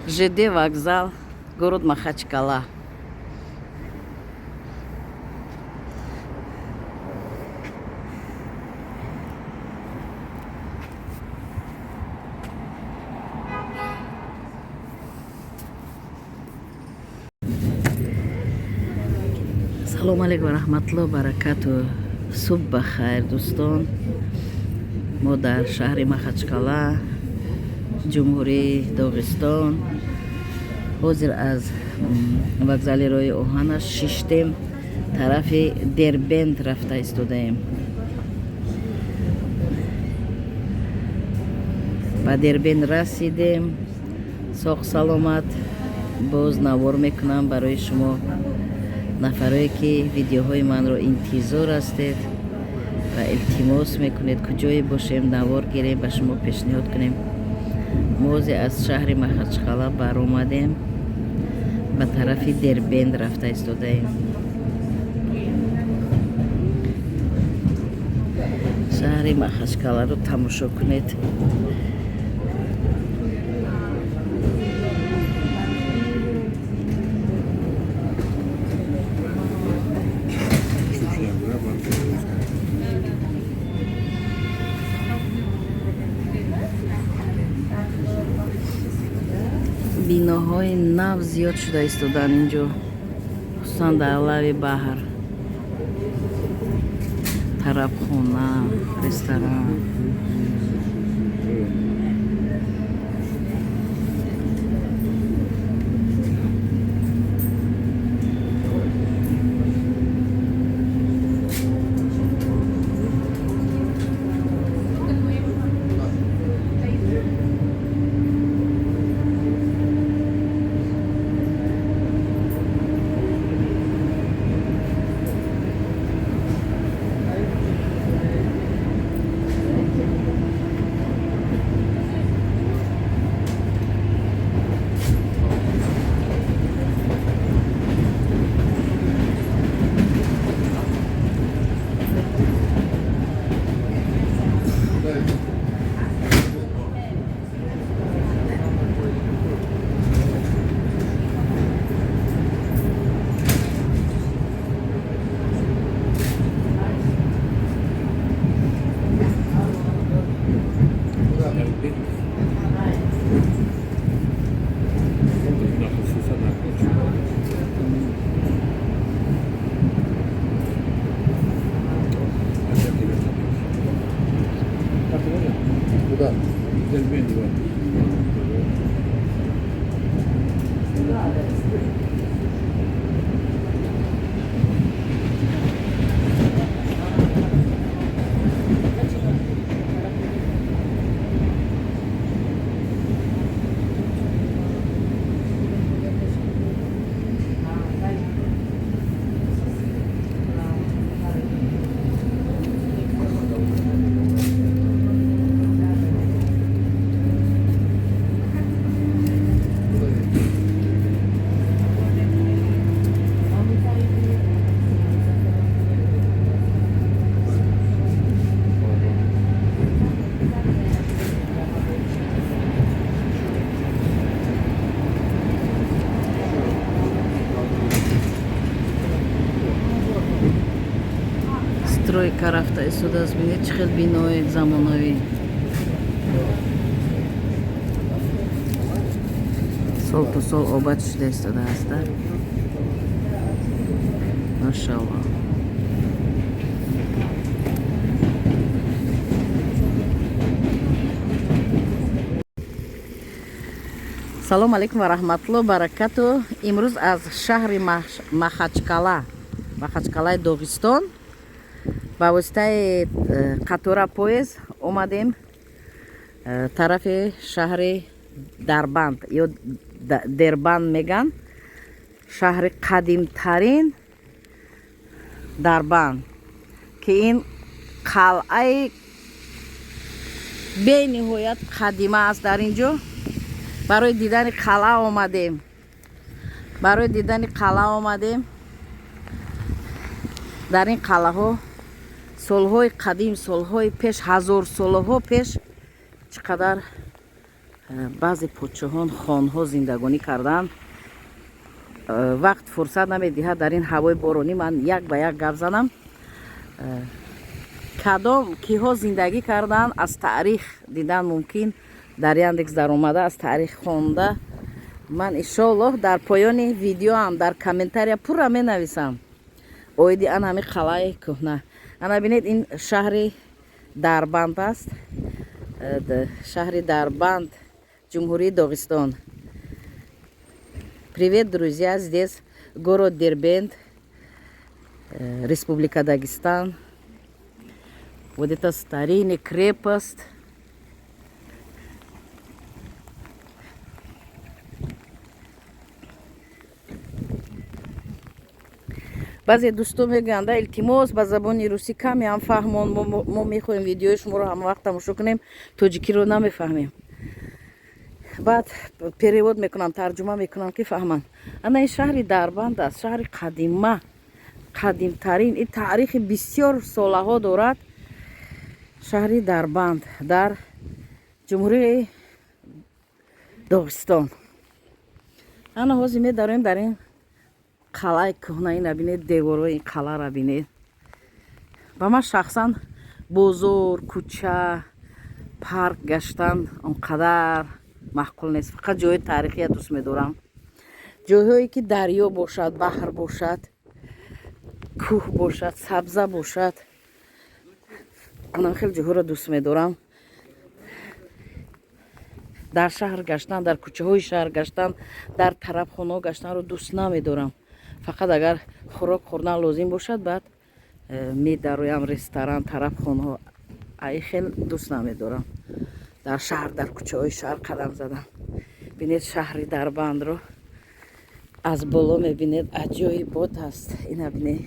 ЖД вокзал, город Махачкала. Салому алейкум ва раҳматулло баракату. Субҳ ба хайр, дӯстон. Мо дар шаҳри Махачкала, Ҷумҳурии Доғистон. Ҳозир аз вокзали роҳи оҳанаш шиштем, тарафи Дербент рафта истодаем. Ба Дербент расидем соғ саломат. Боз навор мекунам барои шумо, нафарое ки видеоҳои манро интизор ҳастед ва илтимос мекунед, куҷое бошем, навор гирем, ба шумо пешниҳод кунем. Мо ҳозир аз шаҳри Махачқала баромадем, ба тарафи Дербент рафта истодаем. Шаҳри Махачкаларо тамошо кунед. Биноҳои нав зиёд шуда истодаанд инҷо, хусусан дар лави баҳр: тарабхона, ресторан. Куда? Дербент, да. Стройка рафта истодааст. Бинед, чӣ хел бинои замонавӣ. Сол то сол обод шуда истодааст, а, машаалло. Салому алейкум ва раҳматулло баракату. Имрӯз аз шаҳри Махачкала, Махачкалаи Доғистон, ба воситаи қатора, поезд омадем тарафи шаҳри Дарбанд ё Дербанд меган, шаҳри қадимтарин Дарбанд, ки ин қалъаи бениҳоят қадима аст. Дар ин ҷо барои дидани қалъа омадем, барои дидани қалъа омадем. Дар ин қалъаҳо солҳои қадим, солҳои пеш, ҳазорсолаҳо пеш чӣ қадар Баъзе подшоҳон, хонҳо зиндагонӣ карданд. Вақт фурсат намедиҳад, дар ин ҳавои боронӣ ман як ба як гап занам. Кадом киҳо зиндагӣ карданд, аз таърих дидан мумкин, дар Яндекс даромада, аз таърих хонда. Ман иншоаллоҳ дар поёни видеоам дар комментария пурра менависам оиди ан ҳами қалъаи кӯҳна. Ана бинед, ин шаҳри Дарбанд аст, шаҳри Дарбанд, Ҷумҳурии Доғистон. Привет, друзья, здесь город Дербент, Республика Дагестан. Вот это старинный крепость. Баъзе дӯсто мегӯянд: «Илтимос, ба забони русӣ каме ҳам фаҳмон, мо мехоҳем видеои шуморо ҳамавақт тамошо кунем, тоҷикиро намефаҳмем». Баъд перевод мекунам, тарҷума мекунам, ки фаҳманд. Ана ин шаҳри Дарбанд аст, шаҳри қадима, қадимтарин, ин таърихи бисёр солаҳо дорад. Шаҳри Дарбанд дар Ҷумҳурии Доғистон. Ана ҳозир медароем дар ин қалъаи кӯҳна. Ина бинед, деворҳои ин қалъаро бинед. Ба ман шахсан бозор, кӯча, парк гаштан он қадар маъқул нест, фақат ҷои таърихия дӯст медорам, ҷойҳое ки дарё бошад, баҳр бошад, кӯҳ бошад, сабза бошад, анам хеле ҷойҳоро дӯст медорам. Дар шаҳр гаштан, дар кӯчаҳои шаҳр гаштан, дар тарабхонаҳо гаштанро дӯст намедорам. Фақат агар хӯрок хӯрдан лозим бошад, баъд медароям ресторан, тарабхонаҳо. Ай хел дӯст намедорам дар шаҳр, дар кӯчаҳои шаҳр қадам задан. Бинед, шаҳри Дарбандро аз боло мебинед, аҷоибот аст. Ина бинед.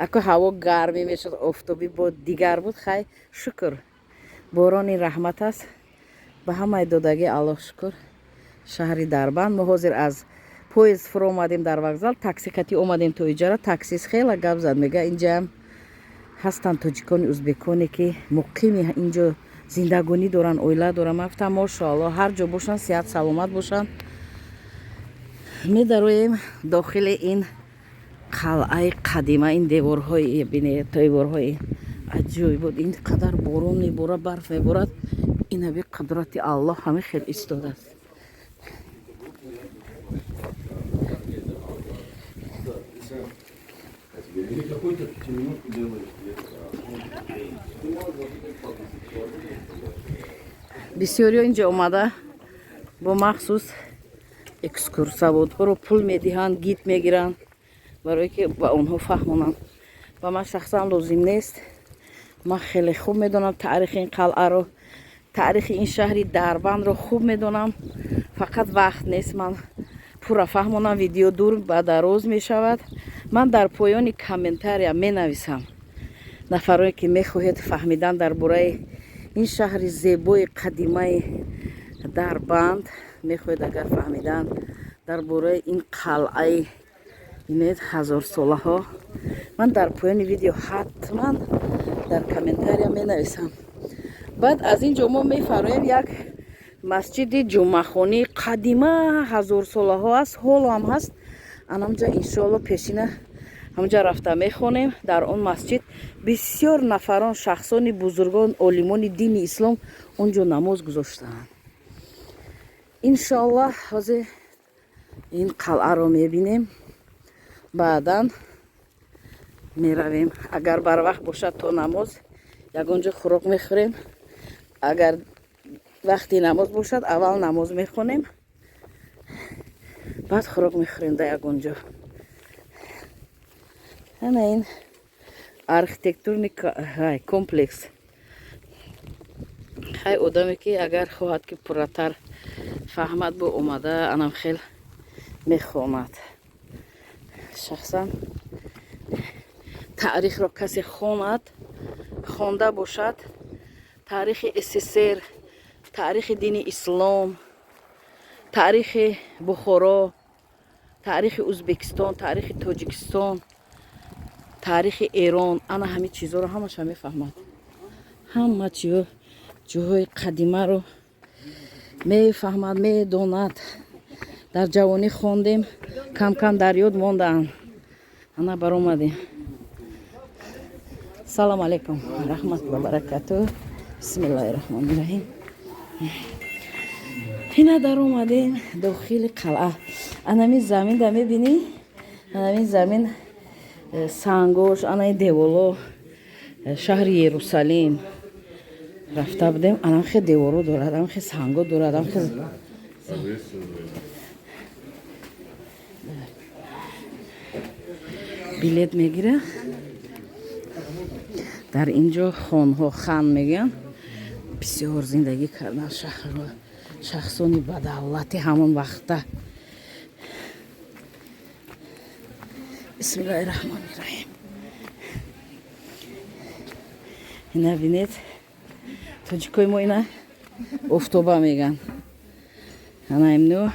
Ако ҳаво гармӣ мешуд, офтобӣ бо дигар буд. Хай, шукр, борони раҳмат аст, ба ҳамаи додагӣ Аллоҳ шукр. Шаҳри Дарбанд. Мо ҳозир аз поезд фуромадем дар вокзал, такси кати омадем то иҷара. Таксист хела гап зад, мега, инҷаам ҳастанд тоҷикони, узбеконе, ки муқими инҷо зиндагонӣ доранд, оила доранд. Ман гуфтам: «Мошоалло, ҳар ҷо бошанд, сиҳат саломат бошанд». Медароем дохили ин қалъаи қадима. Ин деворҳои бинед, деворҳои аҷоибот. Ин қадар борон меборад, барф меборад, инаби қудрати Аллоҳ ҳамин хел истодааст. Или какой-то пятиминутку делаешь. Бисёриҳо инҷо омада, бо махсус экскурсоводҳоро пул медиҳанд, гид мегиранд, барое ки ба онҳо фаҳмонанд. Ба ман шахсан лозим нест, ман хеле хуб медонам таърихи ин қалъаро, таърихи ин шаҳри Дарбандро хуб медонам. Фақат вақт нест ман пурра фаҳмонам, видео дур ба дароз мешавад. Ман дар поёни комментария менависам. Нафарое ки мехоҳед фаҳмидан дар бораи ин шаҳри зебои қадимаи Дарбанд, мехоҳед агар фаҳмидан дар бораи ин қалъаи инед ҳазорсолаҳо, ман дар поёни видео ҳатман дар комментария менависам. Баъд аз ин ҷо мо мефароем, як масҷиди ҷумъахонии қадима, ҳазорсолаҳо аст, ҳоло ҳам ҳаст. Анамҷа иншоалло пешина ҳамҷа рафта мехонем. Дар он масҷид бисёр нафарон, шахсони бузургон, олимони дини ислом он ҷо намоз гузоштаанд. Иншоаллоҳ, ҳозир ин қалъаро мебинем, баъдан меравем. Агар барвақт бошад, то намоз ягон ҷо хӯрок мехӯрем. Агар вақти намоз бошад, аввал намоз мехонем, баъд хӯрок мехӯрем дар ягон ҷо. Ана ин архитектурный комплекс. Хай, одаме ки агар хоҳад ки пурратар фаҳмад, бо омада анам хел мехонад. Шахсан таърихро касе хонад, хонда бошад, таърихи СССР, таърихи дини ислом, таърихи Бухоро, таърихи Узбекистон, таърихи Тоҷикистон, таърихи Эрон, ана ҳамин чизҳоро ҳамаша мефаҳмад. Ҳама чиҳо, ҷоҳои қадимаро. Мефаҳмад, медонад. Дар ҷавонӣ хондем, кам-кам дар ёд мондаанд. Ана баромадем. Салом алейкум, раҳматулло баракату. Бисмиллаҳи раҳмони раҳим. Ина даромадем дохили қалъа. Анами замин да мебинӣ? Анами замин сангош, анаи деволо шаҳри Иерусалим рафта будем. Анам хе деворо дорад, анам хе санго дорад, анам хе билет мегира. Дар ин ҷо хонҳо, хан мегӯянд, бисёр зиндагӣ кардан шахсони бадавлати ҳамон вақта. Бисмиллаҳи раҳмони раҳим. Ина бинед, тоҷикои мо ина офтоба мегӯянд. Ана имну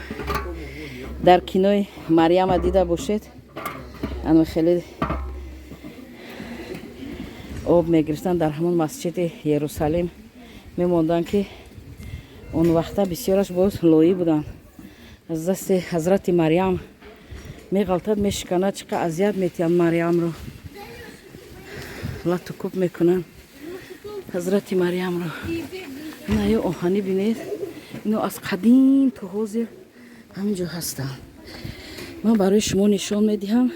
дар кинои Марьяма дида бошед, ана хеле об мегирифтанд дар ҳамон масҷиди Иерусалим мемонданд, ки он вақта бисёраш боз лоӣ буданд. Аз дасти ҳазрати Марьям меғалтад, мешиканад, чӣ қадр азият метиҳанд Марьямро, лату кӯб мекунанд ҳазрати Марьямро. Ина ё оҳанӣ бинед, ино аз қадим то ҳозир ҳамин ҷо ҳастанд. Ман барои шумо нишон медиҳам,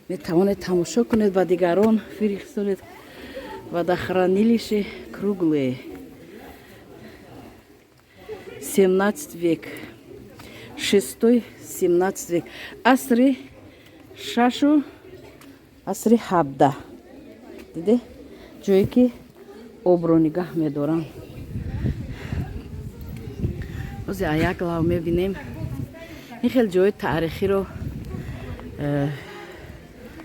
метавонед тамошо кунед, ба дигарон фиристонед. Водохранилище круглое, 17 век, шестой 17 век, асри шашу асри 17. Диде, ҷое ки обро нигаҳ медоранд. Бозе як лав мебинем ин хел ҷои таърихиро.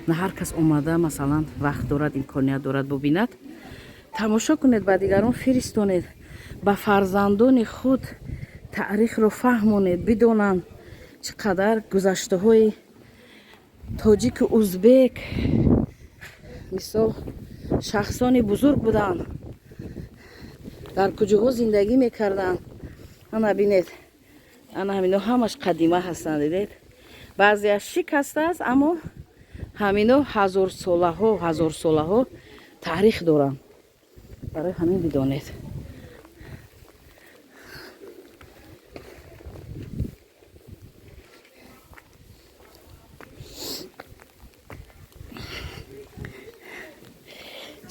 На ҳар кас омада, масалан, вақт дорад, имконият дорад бубинад. Тамошо кунед, ба дигарон фиристонед, ба фарзандони худ таърихро фаҳмонед, бидонанд чӣ қадар гузаштаҳои тоҷику узбек, мисол, шахсони бузург буданд, дар куҷоҳо зиндагӣ мекарданд. Ана бинед, ана ҳамино ҳамаш қадима ҳастанд. Дидед, баъзеаш шикастааст, аммо ҳамино ҳазорсолаҳо, ҳазорсолаҳо таърих доранд. Барои ҳамин бидонед.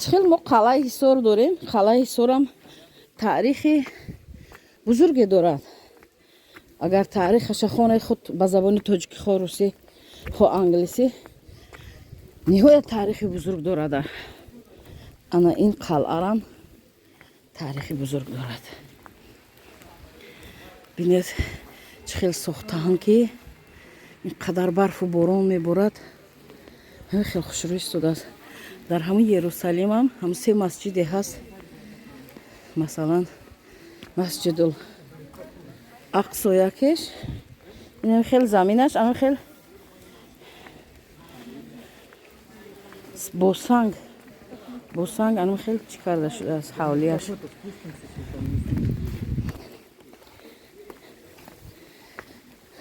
Чӣ хел мо қалъаи Ҳисор дорем, қалъаи Ҳисорам таърихи бузурге дорад. Агар таърихаша хонаи худ ба забони тоҷикӣ, хо русӣ, хо англисӣ, ниҳоят таърихи бузург дорад. Ана ин қалъарам таърихи бузург дорад. Бинед, чӣ хел сохтаанд, ки ин қадар барфу борон меборад, ҳамин хел хушрӯ истодааст. Дар ҳамун Иерусалимам ҳамун се масҷиде ҳаст, масалан, Масҷидул Ақсо якеш, инам хел заминаш ҳамин хел бо санг, бо санг анам хел чӣ карда шудааст ҳавлияш.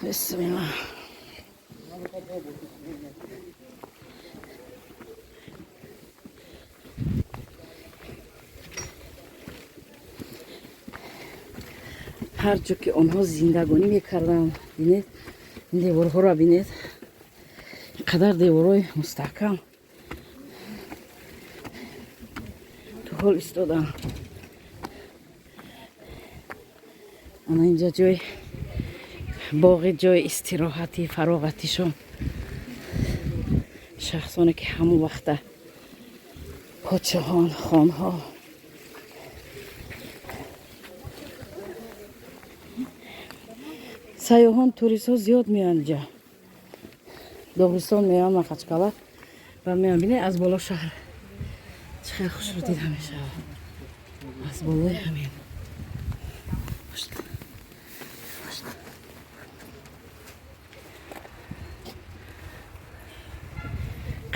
Бисмилла. Ҳар ҷо ки онҳо зиндагонӣ мекарданд, бинед, ин деворҳоро бинед, ин қадар деворҳои мустаҳкам ту ҳол истоданд. Ана инҷа ҷои боғи, ҷои истироҳати, фароғатишон, шахсоне ки ҳамон вақта подшоҳон, хонҳо. Сайёҳон, туристҳо зиёд меоянд инҷа, Доғистон меоянд, Махачкала ва меоянд. Бинед, аз боло шаҳр чӣ хел хушрӯ дида мешавад, аз болои ҳамин.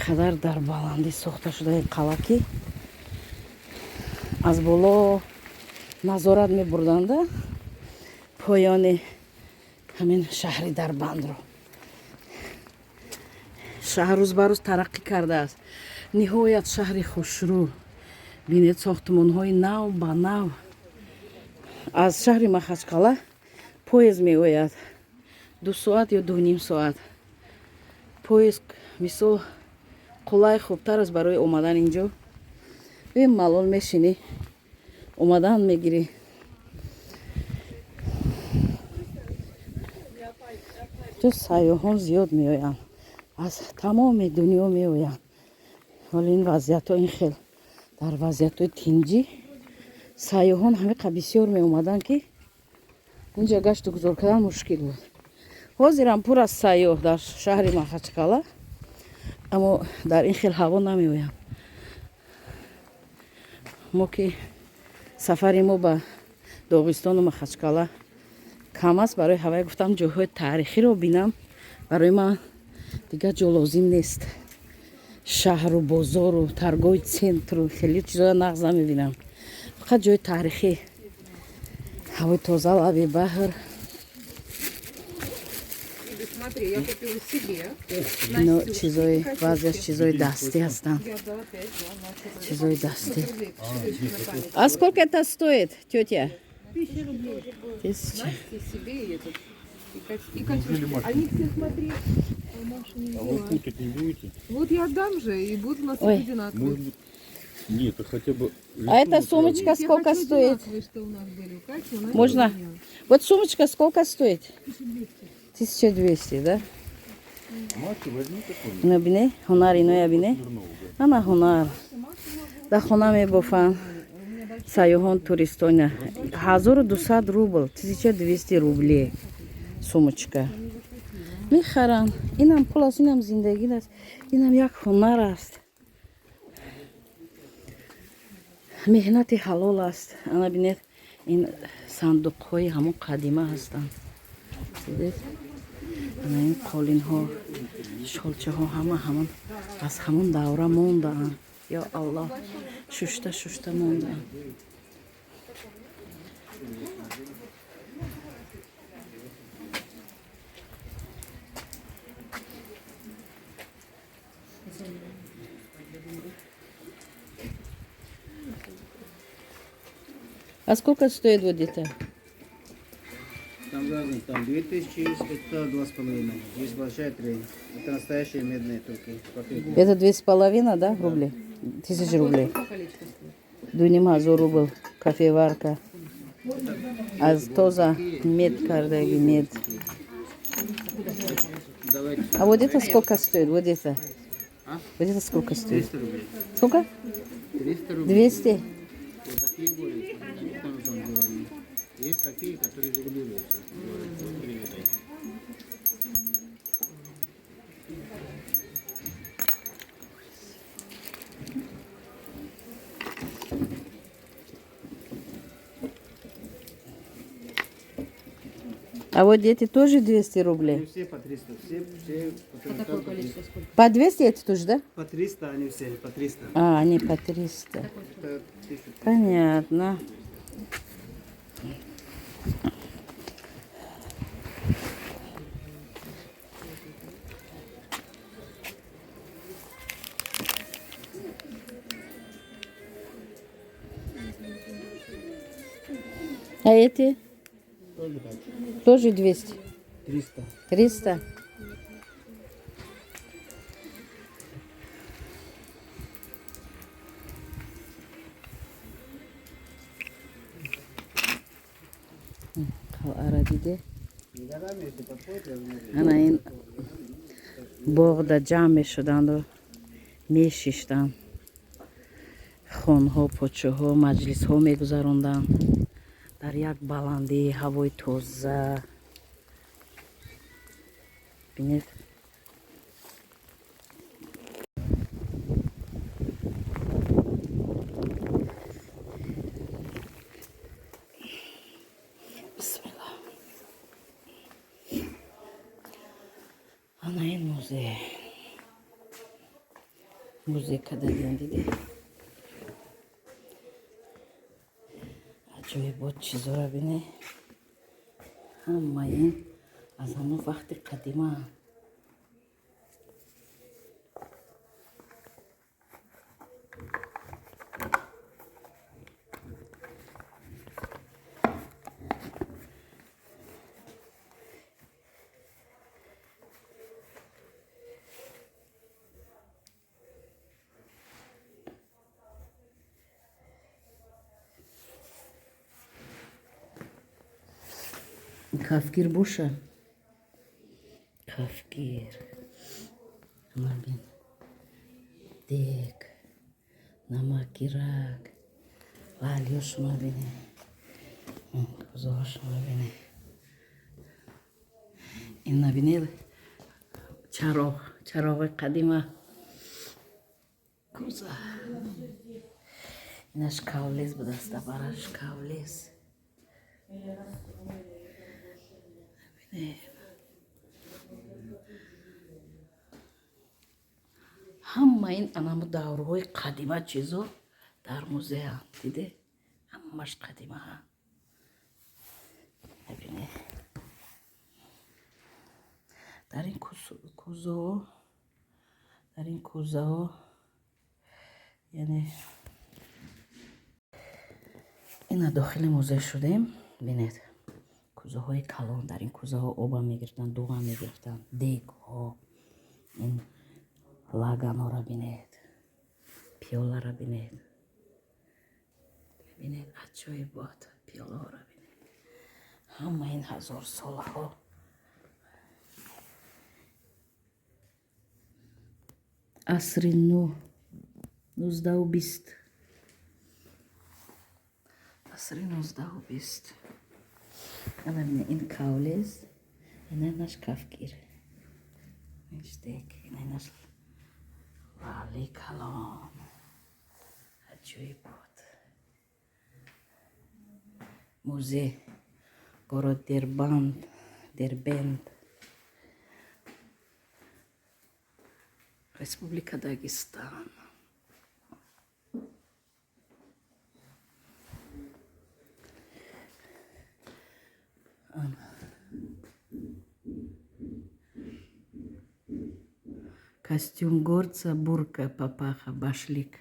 Қадар дар баландӣ сохта шуда ин қалъа, ки аз боло назорат мебурданда. Поёни ҳамин шаҳри Дарбандро. Шаҳр рӯз ба рӯз тараққӣ кардааст. Ниҳоят шаҳри хушрӯ. Бинед, сохтмонҳои нав ба нав. Аз шаҳри Махачқала поезд меояд. 2 соат ё 2,5 соат. Поезд мисол қулай, хубтар аст барои омадан инҷо. Бемалол мешинӣ, омадан мегирӣ. Ҷо сайёҳон зиёд меоянд, аз тамоми дунё меоянд. Ҳоли ин вазъиятҳо, ин хел дар вазъиятҳои тинҷӣ сайёҳон ҳамиқа бисёр меомаданд, ки инҷа гашту гузор кардан мушкил буд. Ҳозирам пур аз сайёҳ дар шаҳри Махачкала, аммо дар ин хел ҳаво намеоянд. Мо ки сафари мо ба Доғистону Махачкала кам аст, барои ҳавай гуфтам, ҷойҳои таърихиро бинам. Барои ман дигар ҷо лозим нест. Шаҳру бозору торговый центру хеле чизоя нағз намебинам, фақат ҷои таърихӣ, ҳавои тоза, лаби баҳр. Смотри, я купила себе. Ино чизои, баъзеаш чизои дастӣ ҳастанд, чизои дастӣ. А сколько это стоит, тетя? 1000. Насте себе и этот. И Катюшке. Они все, смотри. Маша не А вы взяла. путать не будете? Вот я отдам же, и будут у нас Ой. одинаковые. Может быть. Нет, а хотя бы... А эта рисунок сумочка Нет, я сколько хочу стоит? одинаковые, что у нас были у Кати, у Насти Можно? и у меня. Вот сумочка сколько стоит? 1200, да? Маша, возьми такой. Ино бине, ҳунар, иноя бине. Смирнову, да. Ана ҳунар. Дар хона мебофанд сайёҳон, туристоня. 1200 рубл, 1200 рублей сумочка. Мехаранд. Инам пул аст, инам зиндагӣ аст, инам як ҳунар аст. Меҳнати ҳалол аст. Ана бинед, ин сандуқҳои ҳамон қадима ҳастанд. Дидед? Ана ин қолинҳо, шолчаҳо ҳама ҳамон аз ҳамон давра мондаанд. Ё Аллоҳ, шушта шушта мондаанд. А сколько стоит вот это? Там разные, там 2000 есть, это 2,5. Есть большая 3. Это настоящие медные только. Покрытие. Это 2,5, да, рублей? Тысяч рублей. 2,5 ҳазор рубл кофеварка. Аз тоза мед кардаги, мед. Давайте. А вот это сколько стоит? Вот это? А? Вот это сколько стоит? 300 рублей. Сколько? 300 рублей. 200? Вот такие более. Там же он говорит. Есть такие, которые регулируются. Вот три этой. А вот эти тоже 200 Они рублей? все по 300. Все, которые там по 300. По 200 эти тоже, да? По 300 они все, по 300. А, они по 300. Это 1000. Понятно. А эти? Тоже так. Тоже 200? 300. 300? Қалъара диде? Годами, если подходит, я думаю, Ана ин боғда ҷамъ мешуданду мешиштанд. Хонҳо, подшоҳҳо маҷлисҳо мегузаронданд дар як баландии, ҳавои тоза. Бинед. Бисмилла. Ана ин музей. Музей кардагиан, диде? Аҷоибот чизора бине. Ҳама ин аз ҳамон вақти қадима. Кафгир боша. Кафгир. Набин. Дег. Намакирак. Лалиёшо мабине. Кузоҳошо мабине. Ин набине чароғ, чароғи қадима. Куза. Инаш кавлез будаст, бараш кавлез. Ҳама ин анамо даврҳои қадима чизо дар музеянд. Диде? Ҳамаш қадима. Бибинед. Дар ин кузаҳо, дар ин кузаҳо, яъне ина дохили музей шудем. Бинед. Кузаҳои калон, дар ин кузаҳо оба мегирифтанд, дуға мегирифтанд, дегҳо, ин лаганҳоро бинед, пиёларо бинед. Бинед, аҷоибот пиёлаҳоро бинед. Ҳама ин ҳазорсолаҳо. Асри 19-20. Асри 19-20. Ана бинед, ин кавлез, ина наш кафгир. Инш дег, ина наш лали калон. Аҷоибот. Музей город Дербанд, Дербент. Республика Дагестан. Костюм горца, бурка, папаха, башлик.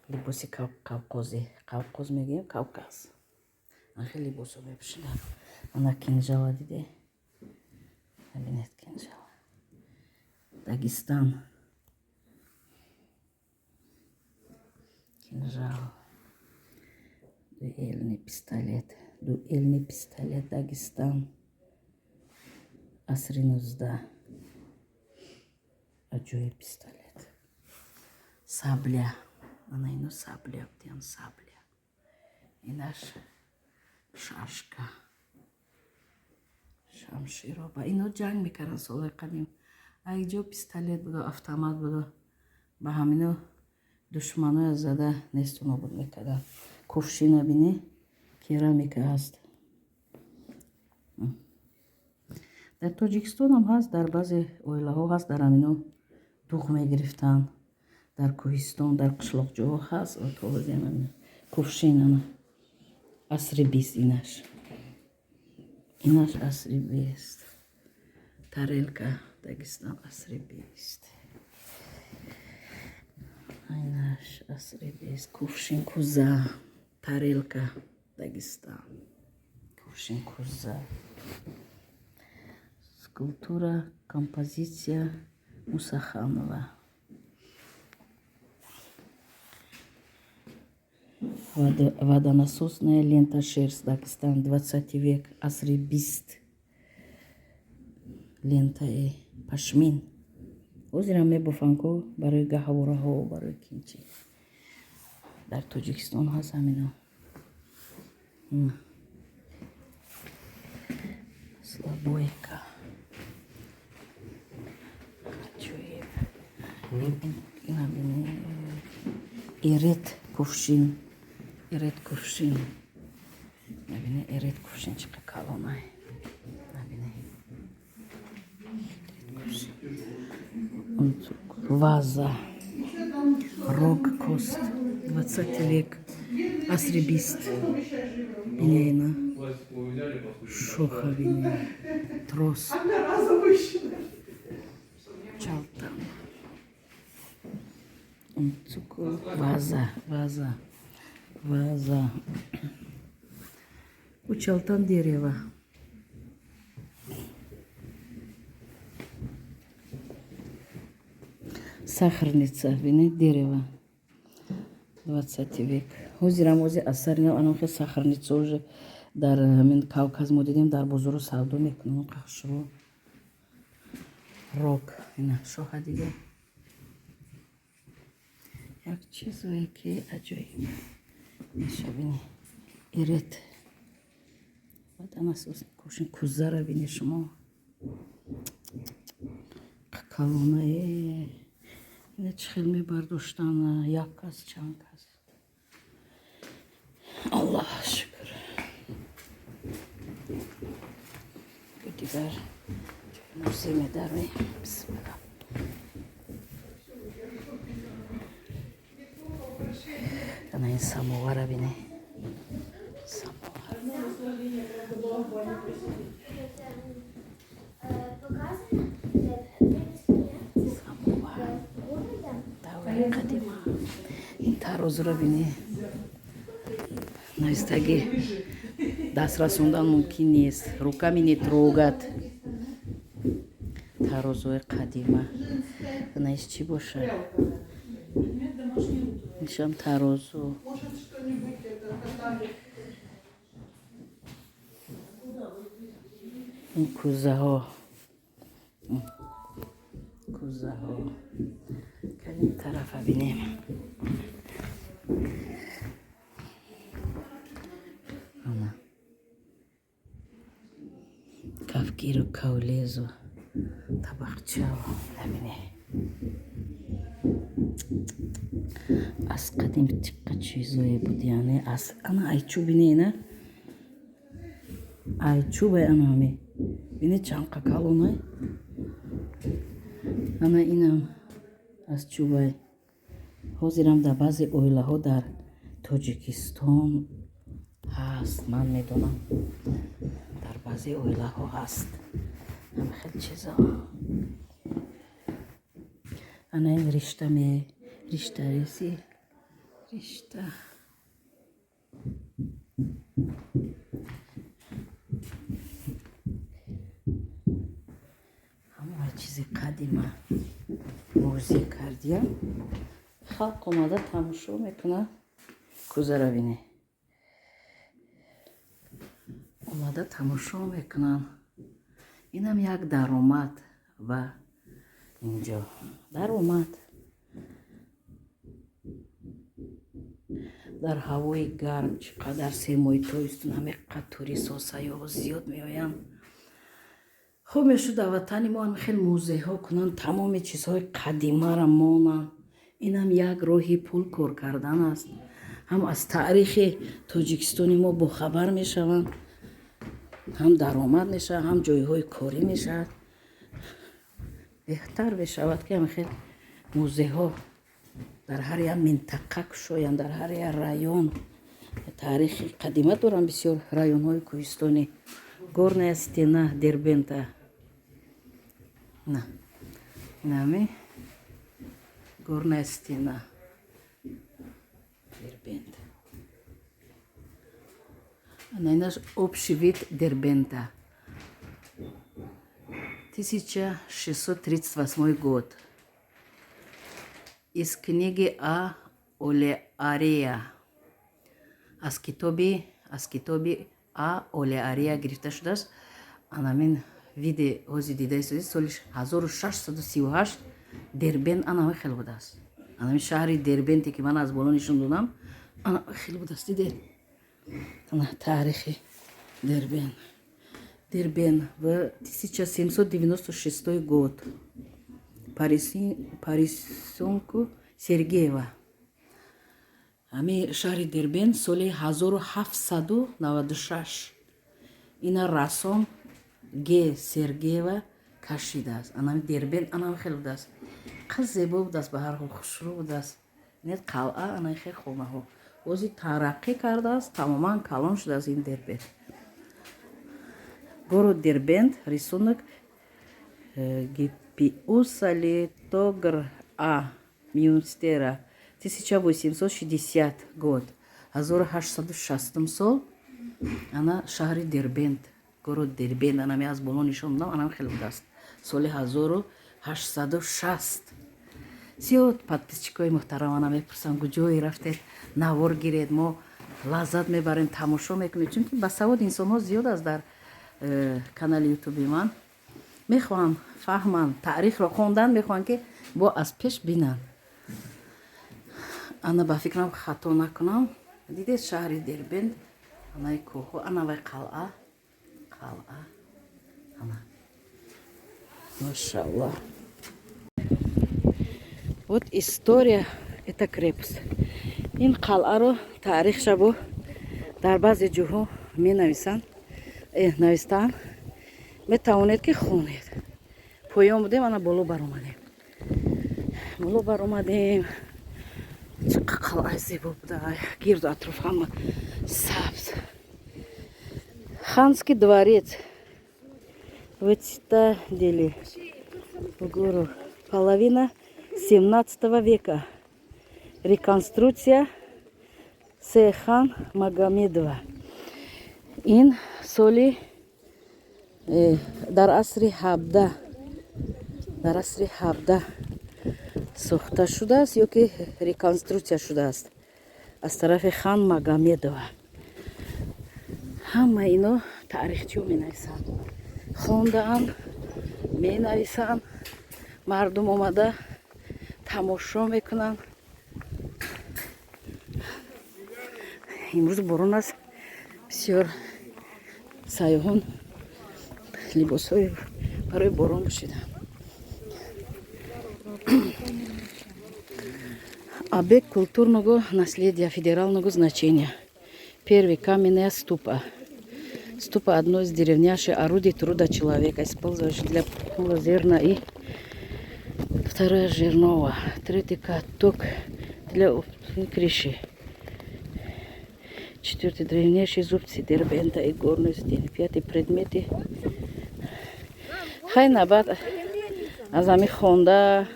Либоси қавқозӣ. Қавқоз мегӯем, Кавказ. Анхел либосо мепӯшиданд. Ана кинжала диде? Бинед кинжала. Дагестан. Кинжал. Дуэльный пистолет. Дуэльный пистолет Дагестан. Асри 19. Аҷоиб пистолет. Сабля. Ана ино сабля будиян, сабля. Инаш шашка. Шамширо. Ба ино ҷанг мекарданд солҳои қадим. Ай ҷо пистолет буду, автомат буду. Ба ҳамино душманоя зада несту нобуд мекарданд. Кувшина бинӣ, керамика ҳаст. Дар Тоҷикистонам ҳаст, дар баъзе оилаҳо ҳаст, дар ҳамино дуғ мегирифтанд. Дар кӯҳистон, дар қишлоқҷоҳо ҳаст, то ҳозир ҳамин кувшин ана. Асри 20 инаш. Инаш асри 20. Тарелка Дагестан асри 20. Инаш асри 20. Кувшин куза, тарелка Дагестан. Кувшин куза. Скульптура, композиция Мусаханова. Водонасосная лента шерсть Дагестан, 20 век, асри 20. Лентаи пашмин. Ҳозирам мебофанд ку барои гаҳвораҳо, барои кинчи. Дар Тоҷикистон ҳаст ҳамино. Слабойка. Аҷоиб. Ина бинед. Ирет кувшин. Ирет кувшин. Набине ирет кувшин чӣ қадр калонай. Набине. Ирет кувшин. Ваза. Рог кост. 20 век. Асри 20. Бинена. Пластиковую взяли. Шоха бини, трос, чалтан, ваза, ваза, ваза. У чалтан дерево. Сахарница, бини, дерево. 20-и век. Ҳозирам ози асари нав анохе сахарница уже дар ҳамин Кавказ мо дидем, дар бозору савдо мекунам, қахшро. Рок, ина шоҳа дига. Як чизое ки аҷоиб меша, бини. Ирет. Баъдан асос кошин кузара бини шумо. Калонае. Ина чӣ хел мебардоштан, як кас, чанд кас. Аллоҳ шукр. Дигар музей медарем. Бисмилла. Ана ин самовара бини. Самовар. Самовар. Давраи қадима. Ин тарозуро бини. Наистаги даст расондан мумкин нест. Руками не трогать. Тарозуи қадима. Наис чӣ бошад? Иншам тарозу. Ин кӯзаҳо. Кӯзаҳо. Калин тарафа бинем. Ана. Кафгиру кавлезу табақчао набине. Аз қадим чиққа чизое буд, яъне аз ана айчӯ бине, ина айчӯбай, ана ҳами бине чанқа калонай, ана инам аз чӯбай. Ҳозирам дар баъзе оилаҳо дар Тоҷикистон ҳаст, ман медонам, дар баъзе оилаҳо ҳаст ҳама хел чизо. Ана ин ришта, ме ришта реси, ришта. Ҳама чизи қадима музей кардиям. Халқ омада тамошо мекунад. Кӯзара бине. Омада тамошо мекунанд. Инам як даромад ва инҷо даромад. Дар ҳавои гарм чӣ қадар 3 моҳи тобистон ҳамеқадр туристҳо, сайёҳҳо зиёд меоянд. Хуб мешуд дар ватани мо ҳам хел музейҳо кунанд, тамоми чизҳои қадимаро монанд. Инам як роҳи пул кор кардан аст. Ҳам аз таърихи Тоҷикистони мо бохабар мешаванд, ҳам даромад мешавад, ҳам ҷойҳои корӣ мешавад. Беҳтар мешавад, ки ҳам хел музейҳо дар ҳар як минтақа кушоянд, дар ҳар як район. Таърихи қадима доранд бисёр районҳои кӯҳистонӣ. Горная стена Дербента. На. Инами горная стена Дербент. Ана инаш общий вид Дербента. 1638 год. Из книги А. Олеария. Аз китоби А. Олеария гирифта шудааст. Анамин виде ҳози дида истодед, соли 1638 Дербент анаме хел будааст. Анамин шаҳри Дербенте, ки ман аз боло нишон додам, ана хел будааст, дидед? Ана таърихи Дербент. Дербент в 1796 год. По рисунку Сергеева. Ҳами шаҳри Дербент соли 1796 ина рассом Г. Сергеева кашидааст. Анами Дербент анам хел будааст. Қаз зебо будааст, ба ҳар ҳол хушрӯ будааст. Нет қалъа, ана хел хонаҳо. Ози тараққӣ кардааст, тамоман калон шудааст ин Дербент. Город Дербент, рисунок Гиппиуса Литогр А. Мюнстера, 1860 год. 1860 сол. Ана шаҳри Дербент, город Дербент, анами аз боло нишон додам, анам хеле будааст. Соли 1860. Зиёд подписчикои муҳтарам ана мепурсам, куҷое рафтед, навор гиред, мо лаззат мебарем, тамошо мекунем, чунки басавод инсонҳо зиёд аст дар канали ютуби ман. Мехоҳанд фаҳманд, таърихро хондан мехоҳанд, ки бо аз пеш бинанд. Ана ба фикрам хато накунам, дидед шаҳри Дербент, анаи кӯҳҳо, ана вай қалъа, қалъа, ана. Машаллах. Вот история, это крепость. Ин қалъаро таърихша бо дар баъзе ҷоҳо менависанд, навистаанд, метавонед ки хонед. Поён будем, ана боло баромадем. Боло баромадем. Чӣ қалъаи зебо буда, гирду атроф ҳама сабз. Ханский дворец в цитадели в гору. Половина 17 века. Реконструкция Сехан Магомедова. Ин соли дар асри 17, дар асри 17 сохта шудааст ё ки реконструксия шудааст аз тарафи хан Магомедова. Ҳама ино таърихчиҳо менависанд, хондаанд, менависанд, мардум омада тамошо мекунанд. Имрӯз борон аст, бисёр сайёҳон либосҳои барои борон пӯшиданд. Объект культурного наследия федерального значения. Первый каменная ступа. Ступа — одно из древнейших орудий труда человека, использующих для пола зерна, и второе жернова. Третий каток для крыши. Четвертый древнейшие зубцы Дербента и горной стены. Пятый предметы. Хай набад аз ҳами хонда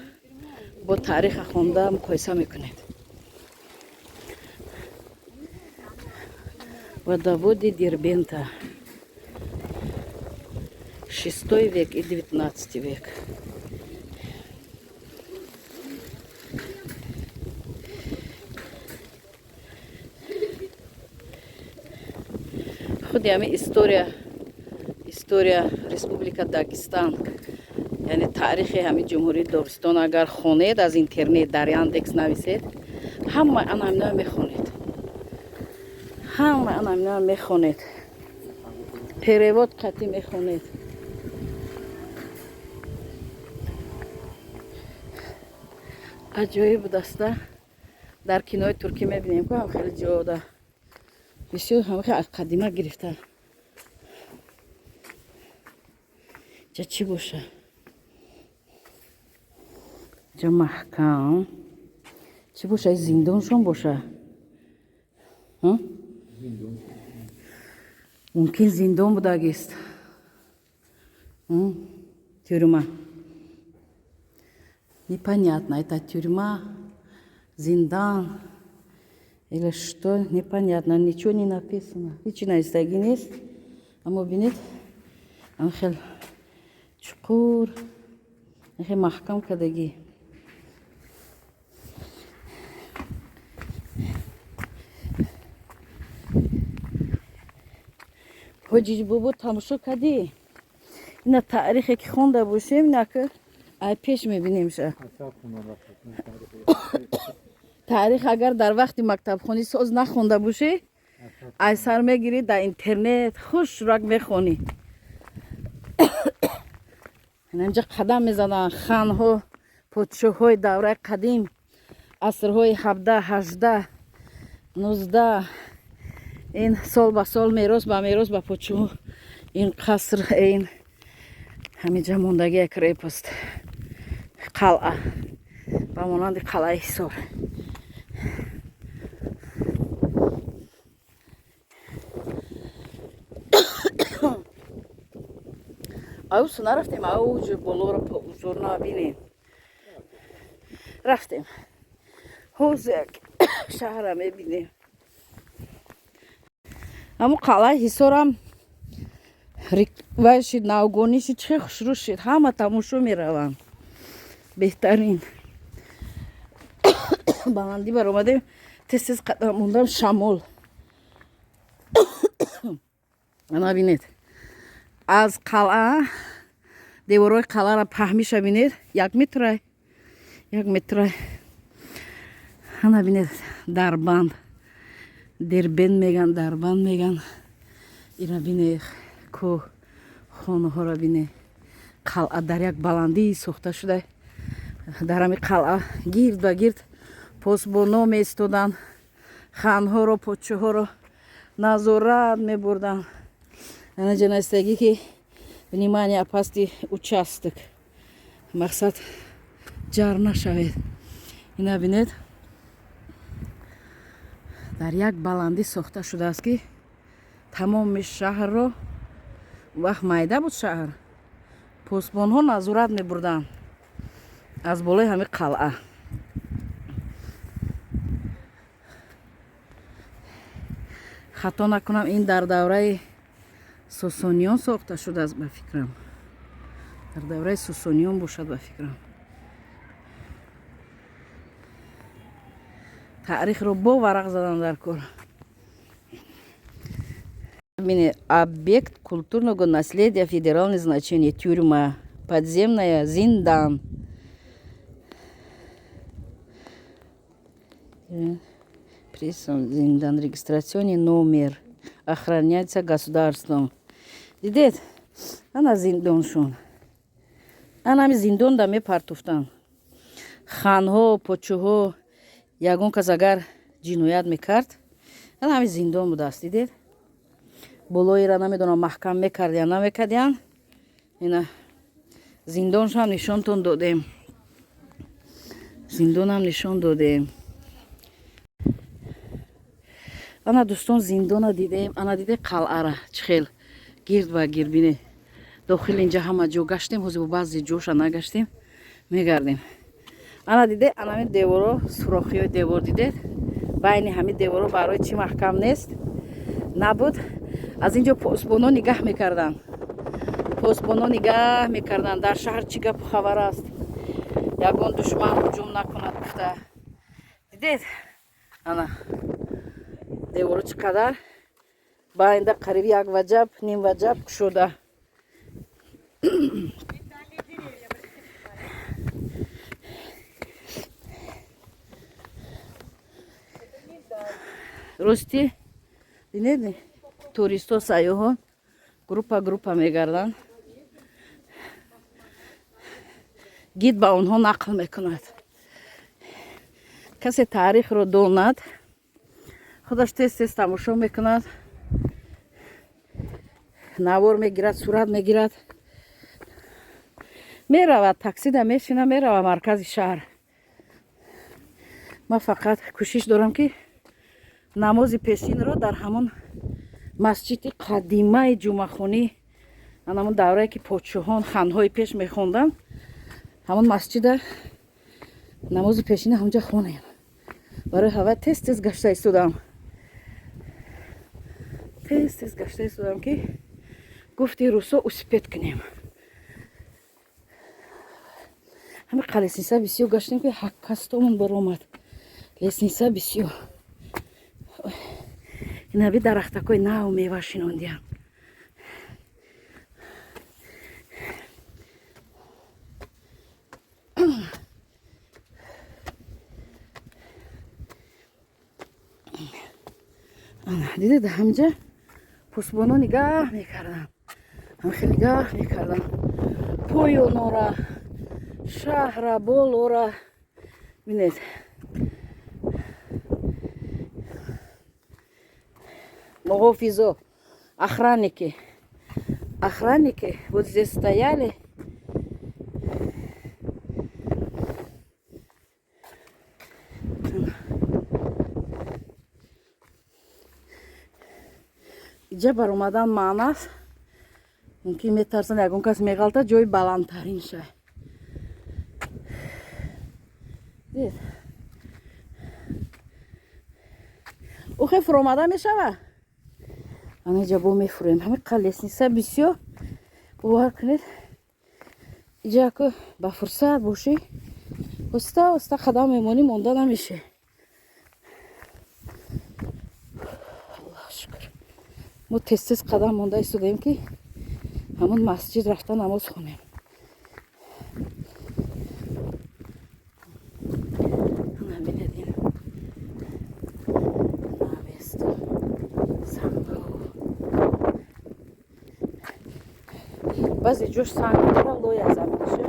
бо таъриха хонда муқоиса мекунед. Водоводы Дербента. Шестой век и 19-й век. Худи ҳами история Республика Дагестан, яъне таърихи ҳамин Ҷумҳурии Догистон агар хонед, аз интернет дар Яндекс нависед, ҳама ана ҳаминаро мехонед, ҳама ана ҳаминаро мехонед, перевод қатъӣ мехонед. Аҷоиб будаста. Дар кинои туркӣ мебинем, ку ҳам хеле ҷода бисёр ҳам хеле қадима гирифта. Ҷа чӣ боша? Ҷа маҳкам чӣ боша? Зиндоншон боша? Мумкин зиндон будагист, тюрьма, непонятно, это тюрьма, зиндан или что, непонятно, ничего не написано, ҳечи навистагӣ нест. Аммо бинед, ам хел чуқур, хел маҳкам кардагӣ. Ҳоҷи бобо, тамошо кардӣ? Ина таърихе ки хонда бошем, инака ай пеш мебинемша. Таърих агар дар вақти мактабхонӣ соз нахонда бошӣ, ай сар мегирӣ, дар интернет хушрак мехонӣ. Инҷа қадам мезананд ханҳо, подшоҳҳои давраи қадим, асрҳои 17, 18, 19. Ин сол ба сол, мерос ба мерос ба подшоҳ ин қаср, ин ҳаминҷа мондагия, крепость, қалъа, ба монанди қалъаи Ҳисор. Аусу нарафтем, ауҷи болоро узорна бинем. Рафтем. Ҳозир як шаҳра мебинем. Ҳамун қалъаи Ҳисорам вай шид, навгонӣ шид, чӣ хушрӯ шид. Ҳама тамошо мераванд. Беҳтарин. Баландӣ баромадем, тез тез қадам мондам, шамол. Ана бинед. Аз қалъа деворҳои қалъаро паҳмиша бинед, 1 метрай, 1 метрай. Ана бинед, дарбанд, дербен меган, дарбанд меган. Ира бинед, кӯҳ, хонаҳоро бинед. Қалъа дар як баландӣ сохта шуда. Дар ҳами қалъа гирд ба гирд посбоно меистоданд, ханҳоро, подшоҳоро назорат мебурданд. Анаҷа навистагӣ, ки внимание, опасный участок, мақсад ҷар нашавед. Ина бинед, дар як баландӣ сохта шудааст, ки тамоми шаҳрро, вақт майда буд шаҳр, посбонҳо назорат мебурданд аз болои ҳами қалъа. Хато накунам, ин дар давраи Сосониён сохта шудааст, ба фикрам, дар давраи Сосониён бошад, ба фикрам. Таърихро бо варақ задан дар кор. Бинед, объект культурного наследия федерального значения, тюрьма подземная, зиндан. Зиндан, регистрационный номер, охраняется государством. Дидед, ана зиндоншон. Ана ҳами зиндонда мепартуфтанд ханҳо, подшоҳо. Ягон кас агар ҷиноят мекард, ана ҳами зиндон будааст. Дидед, болоира намедонам, маҳкам мекардиян, намекардиян. Ина зиндоншам нишонтон додем, зиндонам нишон додем. Ана, дӯстон, зиндона дидем. Ана диде, қалъара чӣ хел гирд ба гирд, бине. Дохил инҷа ҳама ҷо гаштем, ҳозир баъзе ҷоша нагаштем, мегардем. Ана диде, анами деворо, сурохиҳои девор дидед. Байни ҳами деворо барои чӣ маҳкам нест набуд? Аз ин ҷо посбоно нигаҳ мекарданд, посбоно нигаҳ мекарданд, дар шаҳр чӣ гапу хабар аст, ягон душман ҳуҷум накунад гуфта. Дидед, ана деворо чӣ қадар байнда, қариб 1 ваҷаб, ним ваҷаб кушода. Деревья рассыпали. Это миндаль. Рости, дидед, туристо, сайёҳон группа группа мегарданд, гид ба онҳо нақл мекунад. Касе таърихро донад, худаш тез тез тамошо мекунад, навор мегирад, сурат мегирад, меравад, таксида мешина, мерава маркази шаҳр. Ман фақат кӯшиш дорам, ки намози пешинро дар ҳамон масҷиди қадимаи ҷумъахонӣ, ҳамон даврае ки подшоҳон, ханҳои пеш мехонданд, ҳамон масҷида намози пешина ҳамҷа хонем. Барои ҳава тез тез гашта истодам, тез тез гашта истодам, ки гуфти русо успеть кунем. Ҳами қа лестница бисёр гаштем, ки ҳаккастомон баромад. Лестница бисёр. Инаби дарахтакҳои нав мева шинондиям. Дидед, ҳамҷа посбоно нигаҳ мекарданд, ҳамхел нигаҳ мекарданд поёнора, шаҳра, болора. Бинед, муҳофизо, охранники, охранники вот здесь стояли. Иҷа баромадан маънааст. Мумкин метарсанд, ягон кас меғалта, ҷои баландтарин ша. Дид, охе фуромада мешава. Анаҷа бо мефурем. Ҳамиқа лестница бисёр, бовар кунед, иҷа ку ба фурсат бошӣ, оста оста қадам мемонӣ, монда намешӣ. Аллоҳ шукр, мо тез тез қадам монда истодаем, ки ҳамон масҷид рафта намоз хонем. Ана бинед, ин навесту сангҳо, баъзе ҷош санг дора, лоя заминаша,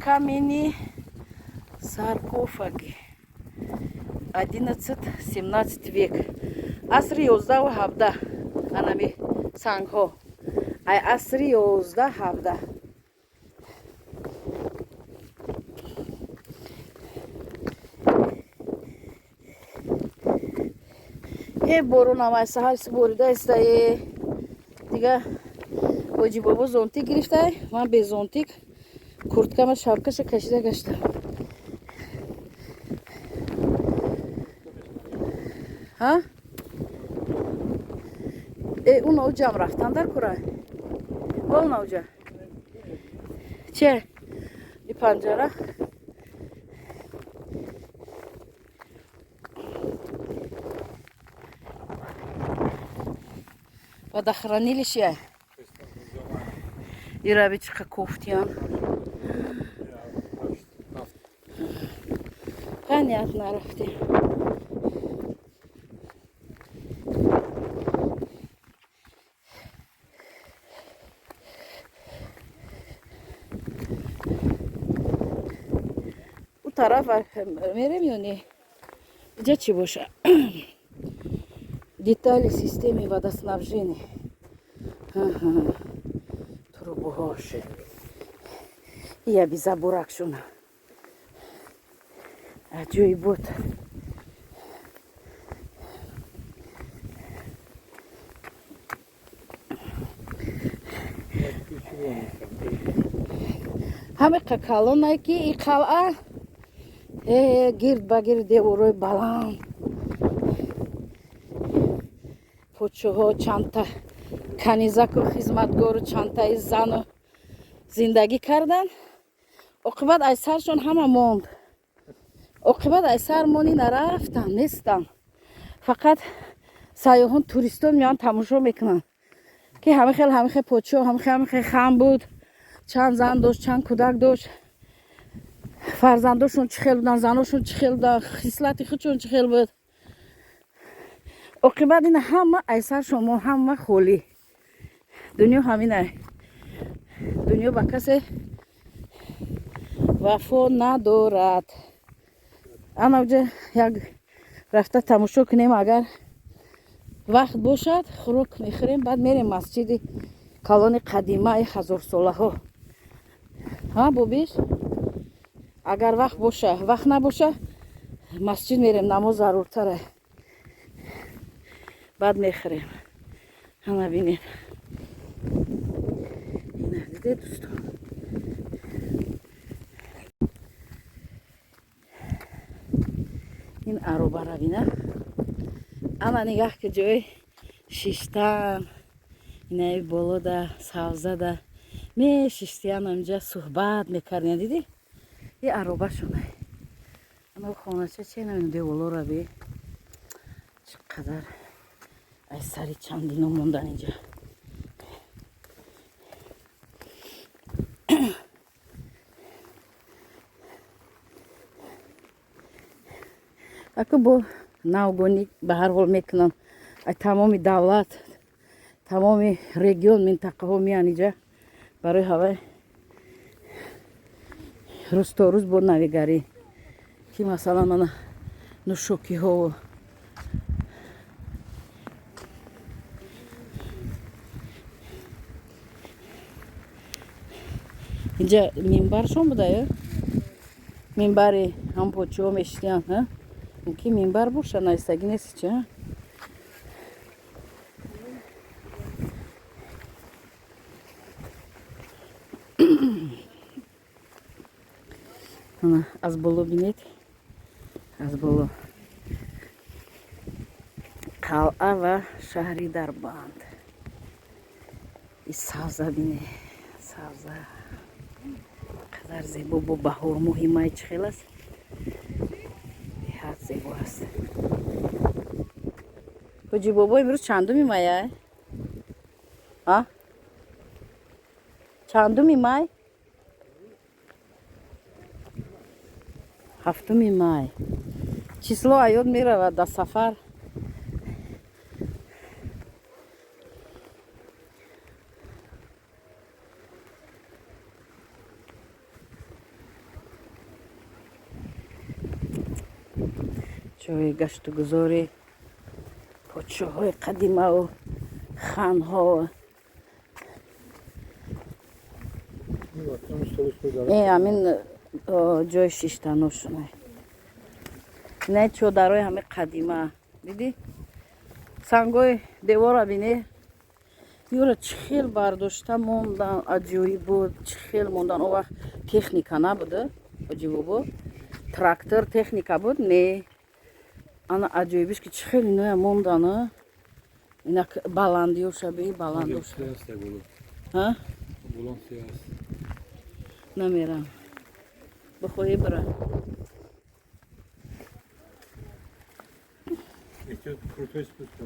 каменные саркофаги, 11-17 век, асри 11-у 17. Анами сангҳо ай асри 11-17. Е, боронам ай саҳар борида истае. Дига ҳоҷи бобо зонтик гирифтай, ман бе зонтик, курткама, шапкаша кашида гаштам. Ҳа, э, он оҷам рафтан дар кура, он оҷа че и панҷара. Водохранилище. Ираби чиқа кофтиян. Понятно, рафтем. У тараф мерем ё не? Иҷа чӣ боша? Детали системы водоснабжения. Трубоҳош я безабуракшуна аҷоибот. Ҳамиқа калонае, ки и қалъа гирд ба гирд деворои баланд. Подшоҳо чандта канизаку хизматгору чандтаи зану зиндагӣ карданд. Оқибат ай саршон ҳама монд. Оқибат ай сар мони, нарафтанд, нестанд. Фақат сайёҳон, туристон меоянд, тамошо мекунанд, ки ҳама хел, ҳама хел подшоҳ, ҳама хел хан буд, чанд зан дошт, чанд кӯдак дошт, фарзандошон чӣ хел буданд, заношон чӣ хел буданд, хислати худшон чӣ хел буд. Оқибат ина ҳама ай саршон мо, ҳама холӣ. Дунё ҳаминай, дунё ба касе вафо надорад. Анаҷа як рафта тамошо кунем, агар вақт бошад, хӯрок мехӯрем, баъд мерем масҷиди калони қадимаи ҳазорсолаҳо. Ҳа, бобиш, агар вақт боша. Вақт набоша, масҷид мерем, намоз заруртара, баъд мехӯрем. Ҳама бинед, ина диде, дӯстон. Ин аробара бина, ана нигаҳ, ки ҷои шиштан инаи болода, савзада мешиштиян, инҷа суҳбат мекардиян. Дидӣ, и аробашона, ана хонача че намедонам, деволора би, чӣ қадар ай сари чандино мондан инҷа. Аку бо навгонӣ ба ҳар ҳол мекунанд. Ай тамоми давлат, тамоми регион, минтақаҳо меян иҷа барои ҳавай рӯз то рӯз бо навигарӣ, ки масалан мана нӯшокиҳо. Инҷа минбаршон буда ё минбари ҳам подшоҳ мешитиянд. Мумкин минбар боша, наистагӣ нест чи. Аз боло бинед, аз боло қалъа ва шаҳри Дарбанд. И савза бине, савза қадар зебо. Бо баҳор, моҳи май чӣ хел аст, беҳад зебо аст. Ҳоҷи бобо, имрӯз чандуми май? А чандуми май? 7 май. Число аёд меравад дар сафар. Ҷои гаштугузори подшоҳҳои қадимаву ханҳо. Э, ҳамин ҷои шиштаношона, ина чодарои ҳами қадима дидӣ, сангои девора бине, ёра чӣ хел бардошта мондан, аҷоиб буд, чӣ хел мондан. Он вақт техника набуда, ҳоҷи бобо, трактор, техника буд? Не. Ана аҷоибиш, ки чӣ хел иноя мондан. Ина баландиёша би, баландоша. Ҳа? Намерам, бихоҳӣ, бира. Крутой спуск.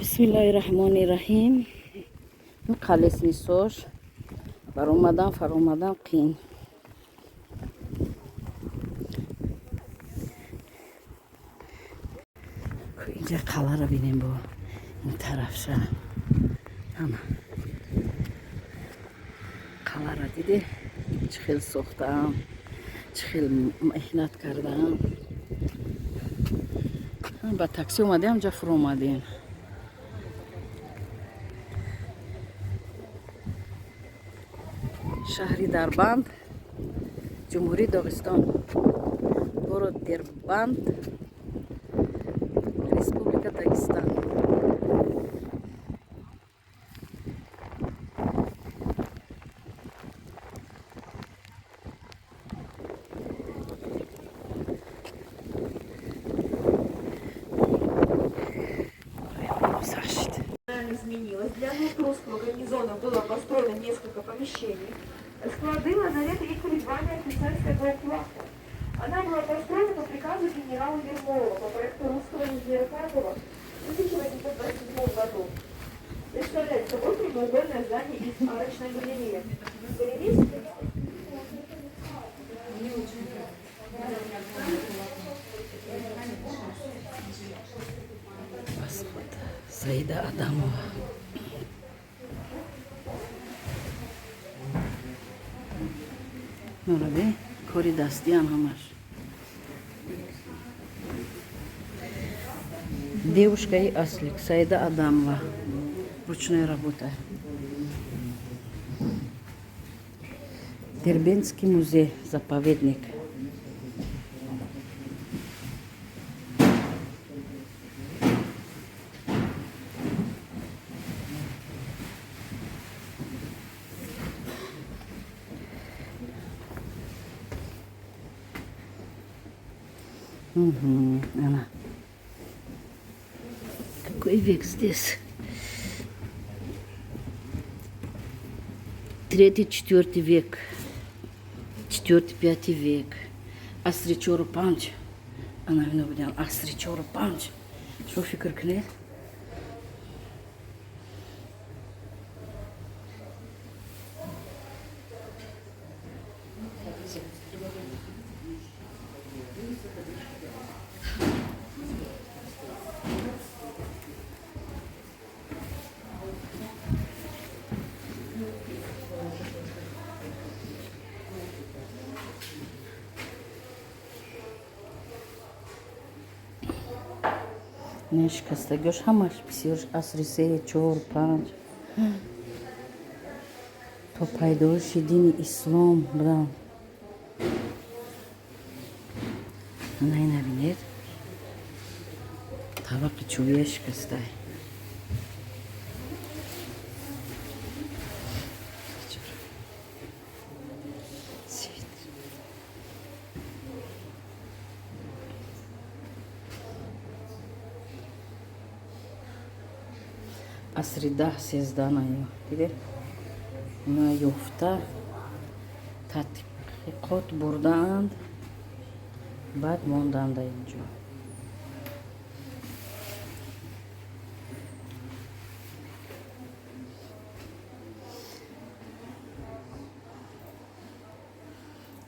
Бисмиллоҳи раҳмони раҳим. Қалеснисош баромадан, фаромадан қиин. Инҷа қаларо бинем, бо ин тарафша. Ана қаларо диде, чӣ хел сохтаам, чӣ хел меҳнат кардаам. Ба такси омадем, ҷа фуромадем. Шаҳри Дарбанд, Ҷумҳурии Доғистон, город Дербанд, Республика Дагестан. Гузашт. Изменилась. Для нужд русского гарнизона было построено несколько помещений. Склады, лазареты и колебания офицерская гауптвахта. Она была построена по приказу генерала Ермолова по проекту русского инженера Карпова в 1827 году. Представляет собой прямоугольное здание из арочной галереи. Галерея Господа, Саида Адамова. Нураби, кори дастиам ҳамаш. Девушка и ослик, Саида Адамова. Ручная работа. Дербентский музей, заповедник. Угу, она. Какой век здесь? Третий, четвертый век. Четвертый, пятый век. Асри чору панҷ. Ана вино будям. Асри чору панҷ. Шо фикр кунед? Не, шикастагиош ҳамаш бисёр асри се, чор, панҷ, то пайдоиши дини ислом буданд. Ана ина бинед, табақи чӯбия шикастай. Асри 10-13 на диде, ина ёфта, тадқиқот бурдаанд, баъд монданд инҷо.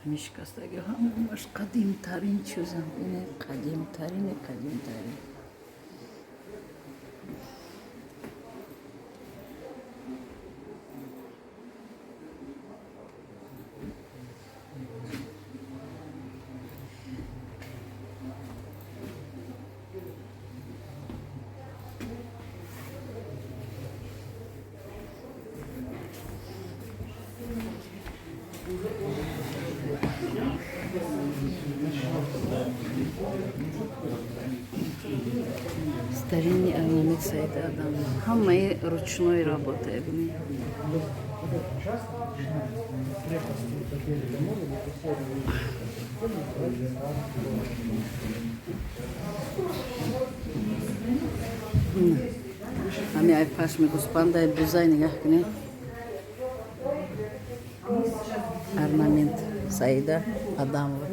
Ҳамин шикастагиҳо ҳамаш қадимтарин чизам, ине қадимтарини қадимтарин. Старинный орнамент Саида Адам. Ҳамаи ручной работа, бинед. Вот этот участок начинается с крепости до берега моря, где условно видите, Ҳами ай пашми гӯспандай, бузай нигаҳ кунед. Орнамент Саида Адамова.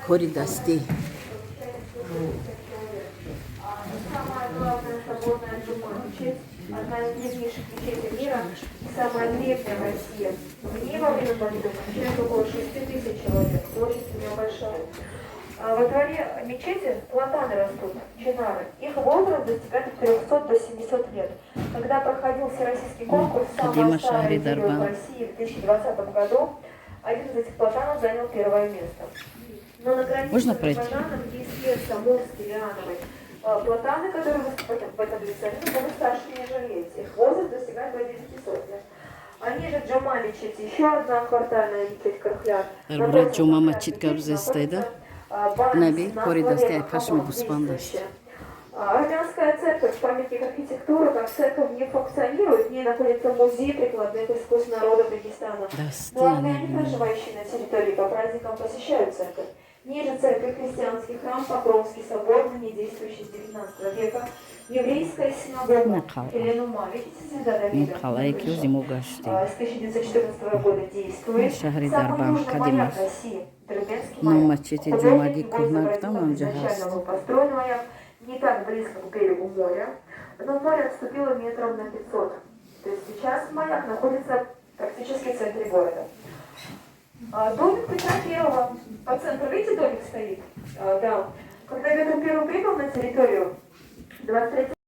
Кори дастӣ. Самая главная соборная Джума мечеть, одна из древнейших мечетей мира и самая древняя в России. В ней во время молитвы помещается около 6000 человек, площадь у нее большая. А во дворе мечети платаны растут, чинары. Их возраст достигает от 300 до 700 лет. Когда проходил всероссийский конкурс Қадима «Самое старое шаҳри дерево в Дарбанд. России» в 2020 году, один из этих платанов занял первое место. Но на границе Можно с пройти? Азербайджаном есть лес Самурский, лиановый. Платаны, которые в этом лесу, они намного старше, нежели эти. Их возраст достигает до 900 лет. Они же Джума мечеть, еще одна квартальная мечеть Кархляр. Дар бораи Ҷума масҷид гап застайда. Наби кори дасти ай пашми гӯспанд аст. Армянская церковь, памятник архитектуры, как церковь не функционирует, в ней находится музей прикладных искусств народа Дагестана. Дасти Но армяне, ана. проживающие на территории, по праздникам посещают церковь. Ниже церкви христианский храм, Покровский собор, ныне действующий с 19 века, еврейская синагога, Нақал. Еленума, видите, звезда Ин Давида? қалъае ки на крыше. ӯзи мо гаштем. С 1914 года действует. Шаҳри Самый Дарбанд южный қадим маяк аст. России, Дербентский Ном маяк. масҷиди Художник ҷумъагӣ его кӯҳна изобразил, гуфтам, как ҳамҷа изначально ҳаст. был построен маяк не так близко к берегу моря, но море отступило метров на 500. То есть сейчас маяк находится практически в центре города. Домик Петра Первого. По центру, видите, домик стоит? Да. Когда Петр Первый прибыл на территорию 23